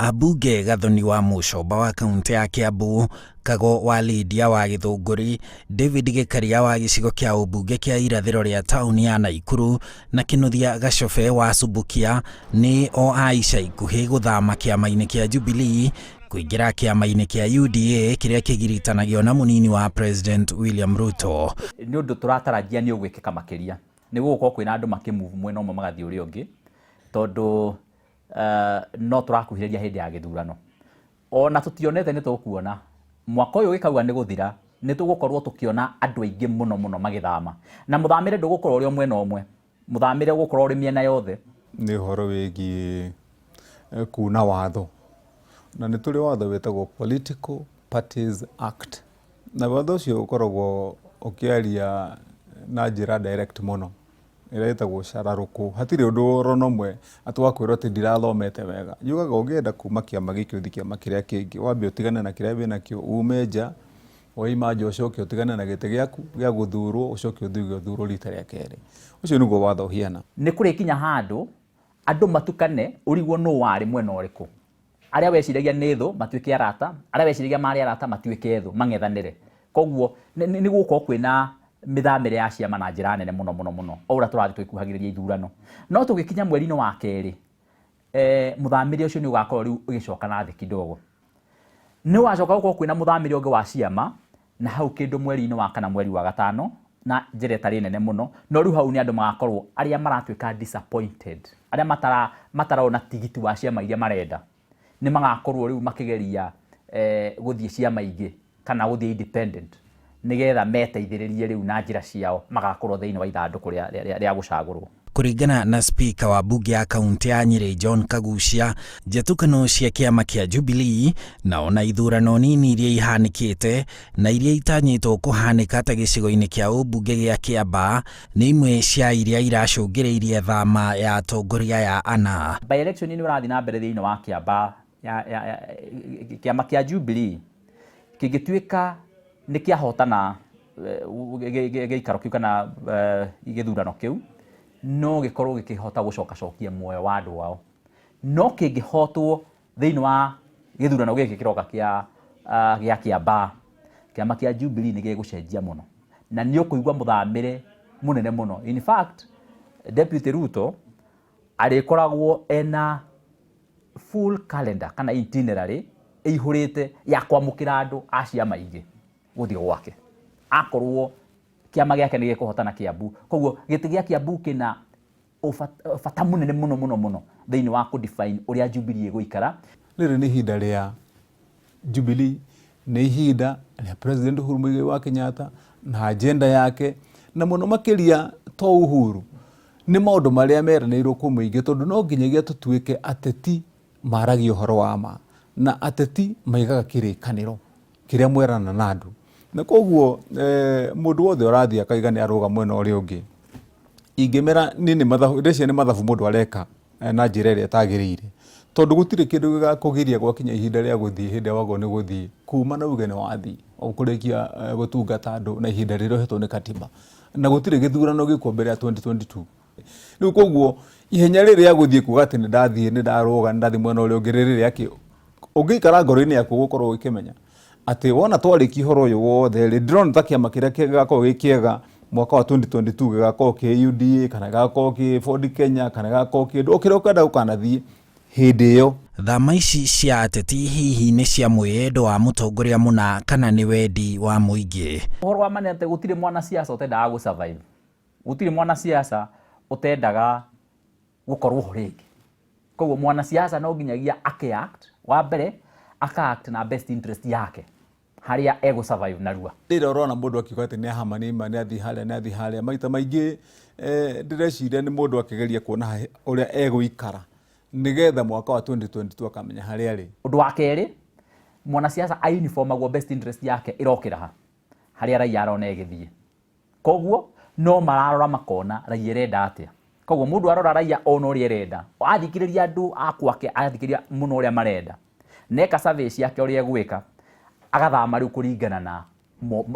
Ambunge Gathoni wa Mũcomba wa kauntĩ ya Kiambu, Kago wa Lydia wa Gĩthũngũri, David Gĩkaria wa gĩcigo kĩa ũmbunge kĩa irathĩro rĩa taũni ya Naikuru na Kĩnuthia Gacobe wa Subukia nĩ o a ica ikuhĩ gũthama kĩama-inĩ kĩa Jubilee kũingĩra kĩama-inĩ kĩa UDA kĩrĩa kĩgiritanagio na mũnini wa President William Ruto. Nĩ ũndũ tũratarajia nĩ ũgwĩkĩka makĩria. Nĩ gũgũkorwo kwĩna andũ makĩ move mwena ũmwe magathiĩ ũrĩa ũngĩ, tondũ no tũrakuhĩrĩria hĩndĩ ya gĩthurano. Ona tũtionete nĩ tũkuona, mwaka ũyũ ũgĩkauga nĩ gũthira, nĩ tũgũkorwo tũkĩona andũ aingĩ mũno mũno magĩthama. Na mũthamĩre ndũgũkorwo ũrĩ o mwena ũmwe, mũthamĩre ũgũkorwo ũrĩ mĩena yothe. Nĩ ũhoro wĩgiĩ kuna watho, na nĩ tũrĩ watho wĩtagwo Political Parties Act, na watho ũcio ũkoragwo ũkĩaria na njĩra direct mũno, ĩrĩa ĩtagwo cararũkũ. Hatirĩ ũndũ oro ũmwe atĩ wakwĩrwo atĩ ndirathomete wega. Yugaga ũngĩenda kuma kĩama gĩkĩ ũthiĩ kĩama kĩrĩa kĩngĩ, wambe ũtigane na kĩrĩa wĩnakĩo, ume nja, waima nja ũcoke ũtigane na gĩtĩ gĩaku gĩa gũthurwo, ũcoke ũthiĩ ũthurwo rita rĩa kerĩ. Ũcio nĩguo watho ũhiana. Nĩ kũrĩkinya handũ andũ matukane ũrigwo nũ warĩ mwena ũrĩkũ. Arĩa weciragia nĩ thũ matuĩke arata, arĩa weciragia marĩ arata matuĩke thũ, mang'ethanĩre. Koguo nĩ gũgũkorwo kwĩna mĩthamĩre ya ciama na njĩra nene mũno mũno mũno o ũrĩa tũrathiĩ tũgĩkuhagĩrĩria ithurano. No tũgĩkinya mweri-inĩ wa kerĩ, mũthamĩre ũcio nĩ ũgakorwo rĩu ũgĩcoka na thĩ kidogo. Nĩ gũgacoka gũkorwo kwĩna mũthamĩre ũngĩ wa ciama na hau kĩndũ mweri-inĩ wa kana mweri wa gatano na njĩra ĩtarĩ nene mũno, no rĩu hau nĩ andũ magakorwo arĩa maratuĩka disappointed, arĩa matarona tigiti wa ciama iria marenda, nĩ magakorwo rĩu makĩgeria gũthiĩ ciama ingĩ kana gũthiĩ independent nĩgetha meteithĩrĩrie rĩu na njĩra ciao magakorwo thĩinĩ wa ithandũkũ rĩa gũcagũrwo. Kũringana na Spika wa mbunge ya kaunti ya Nyĩrĩ John Kagucia, njatũkano cia kĩama kĩa Jubilee na ona ithurano nini iria ihanĩkĩte na iria itanyĩtwo kũhanĩka ta gĩcigo-inĩ kĩa ũmbunge gĩa Kĩambaa nĩ imwe cia iria iracũngĩrĩirie thama ya atongoria aya ana. By election nĩ ũrathiĩ na mbere thĩinĩ wa Kĩambaa kĩama kĩa Jubilee kĩngĩtuĩka nĩ kĩahotana gĩikaro kĩu kana gĩthurano kĩu, no gĩkorwo gĩkĩhota gũcokacokia muoyo wa andũ ao. No kĩngĩhotwo thĩinĩ wa gĩthurano gĩkĩ kĩroka gĩa Kĩambaa, kĩama kĩa Jubilee nĩ gĩgũcenjia mũno na nĩ ũkũigua mũthamĩre mũnene mũno. In fact, Deputy Ruto arĩkoragwo ena full calendar kana itinerary ĩihũrĩte ya kwamũkĩra andũ a ciama ingĩ gũthiĩ gwake, akorwo kĩama gĩake nĩ gĩkũhotana Kiambu. Koguo gĩtĩ gĩa Kiambu kĩna bata mũnene mũno mũno mũno thĩinĩ wa kũ define ũrĩa Jubilee ĩgũikara. Rĩrĩ nĩ ihinda rĩa Jubilee, nĩ ihinda rĩa President Uhuru Muigai wa Kenyatta na agenda yake, na mũno makĩria to Uhuru, nĩ maũndũ marĩa meranĩirwo kwĩ mũingĩ, tondũ no nginyagia tũtuĩke ateti maragia ũhoro wa ma, na ateti maigaga kĩrĩkanĩro kĩrĩa mwerana na andũ. Na koguo mũndũ wothe ũrathiĩ akaiga nĩ arũga mwena ũrĩa ũngĩ, ingĩmera niĩ nĩ mathabu, ndĩreciria nĩ mathabu mũndũ areka na njĩra ĩrĩa ĩtagĩrĩire, tondũ gũtirĩ kĩndũ gĩgakũgiria gwakinya ihinda rĩa gũthiĩ hĩndĩ ĩrĩa wagĩrĩirwo nĩ gũthiĩ, kuma na uge nĩ wathiĩ, ũkũrĩkia gũtungata andũ na ihinda rĩrĩa ũhetwo nĩ katiba, na gũtirĩ gĩthurano gĩkuo mbere ya 2022. Rĩu koguo ihenya rĩrĩ rĩa gũthiĩ kuga atĩ nĩ ndathiĩ, nĩ ndarũga, nĩ ndathiĩ mwena ũrĩa ũngĩ, rĩrĩ rĩa kĩ? Ũngĩikara ngoro-inĩ yaku ũgũkorwo ũkĩmenya atĩ wona twarĩkia ũhoro ũyũ wothe rĩ, ndĩrona ta kĩama kĩrĩa gĩgakorwo gĩ kĩega mwaka wa 2022 gĩgakorwo kĩ UDA kana gĩgakorwo kĩ Ford Kenya kana gĩgakorwo kĩndũ o kĩrĩa ũkwenda gũkanathiĩ hĩndĩ ĩyo. Thama ici cia ateti hihi nĩ cia mwĩyendo wa mũtongoria mũna kana nĩ wendi wa mũingĩ? Ũhoro wa ma nĩ atĩ gũtirĩ mwanasiasa ũtendaga gũ survive. Gũtirĩ mwanasiasa ũtendaga gũkorwo ho rĩngĩ. Koguo mwanasiasa no nginyagia akĩ act, wa mbere aka act na best interest yake harĩa egũ survive narua. Rĩrĩa ũrona mũndũ akiuga atĩ nĩ ahama nĩ ma nĩ athiĩ harĩa nĩ athiĩ harĩa, maita maingĩ ndĩreciria nĩ mũndũ akĩgeria kuona ũrĩa egũikara nĩgetha mwaka wa 2022 akamenya harĩa arĩ. Ũndũ wa kerĩ, mwanasiasa a informagwo best interest yake ĩrokĩra ha, harĩa raia arona ĩgĩthiĩ. Koguo no mararora makona raia ĩrenda atĩa. Koguo mũndũ arora raia ona ũrĩa ĩrenda, athikĩrĩria andũ a gwake, athikĩrĩria mũno ũrĩa marenda, na eka survey ciake ũrĩa egwĩka, agathama rĩu kũringana na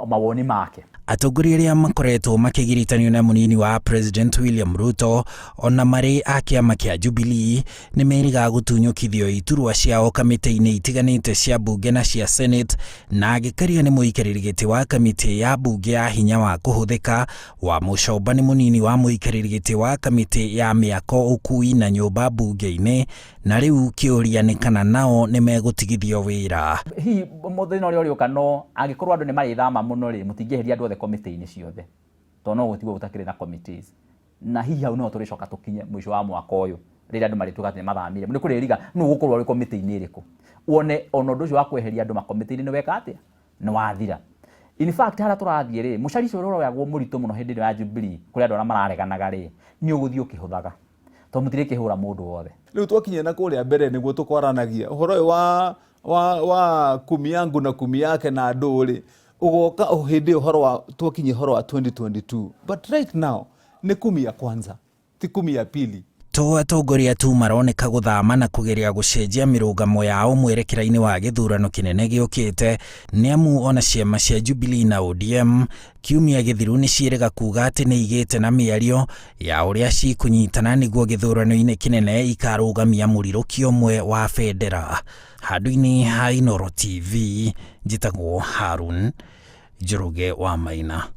mawoni make. Atongoria arĩa makoretwo makĩgiritanio na mũnini wa President William Ruto ona marĩ a kĩama kĩa Jubilee nĩ merĩga gũtunyũkithio iturwa ciao kamĩtĩ-inĩ itiganĩte cia mbunge na cia Senate, na Gĩkaria nĩ mũikarĩri gĩtĩ wa kamĩtĩ ya mbunge ya hinya wa kũhũthĩka, wa Mũcomba nĩ mũnini wa mũikarĩri gĩtĩ wa kamĩtĩ ya mĩako, ũkui na nyũmba mbunge-inĩ, na rĩu kĩũria nĩ kana nao nĩ megũtigithio wĩra. Hihi mũthenya ũrĩa ũrĩũka, no angĩkorwo andũ nĩ marĩthama mũno rĩ, mũtingĩeheria andũ othe komĩtĩ-inĩ ciothe, tondũ no gũtigwo gũtakĩrĩ na committees. Na hihi hau no tũrĩcoka tũkinye mũico wa mwaka ũyũ, rĩrĩa andũ marĩtuĩka atĩ nĩ mathamire, nĩ kũrĩriga nũ ũgũkorwo arĩ komĩtĩ-inĩ ĩrĩkũ, wone ona ũndũ ũcio wa kweheria andũ makomĩtĩ-inĩ nĩ weka atĩa, nĩ wathira. In fact, harĩa tũrathiĩ rĩ, mũcarico ũrĩa ũroyagwo mũritũ mũno hĩndĩ ĩno ya Jubilee kũrĩ andũ arĩa marareganaga rĩ, nĩ ũgũthiĩ ũkĩhũthaga, tondũ mũtirĩkĩhũra mũndũ wothe. Rĩu twakinya na kũrĩa mbere nĩguo tũkwaranagia ũhoro ũyũ wa kumi yangu na kumi yake na andũ rĩ, ũgoka o hĩndĩ ĩyo ũhoro wa twakinya ũhoro wa 2022, but right now nĩ kumi ya kwanza, ti kumi ya pili. To atongoria tu maroneka gũthama na kũgeria gũcenjia mĩrũgamo yao mwerekera-inĩ wa gĩthurano kĩnene gĩũkĩte, nĩ amu ona ciama cia Jubilee na ODM kiumia gĩthiru nĩ ciĩrĩga kuga atĩ nĩ igĩte na mĩario ya ũrĩa cikũnyitana nĩguo gĩthurano-inĩ kĩnene ikarũgamia mũrirũki ũmwe wa bendera. Handũ-inĩ ha Inooro TV, njĩtagwo Harun Njoroge wa Maina.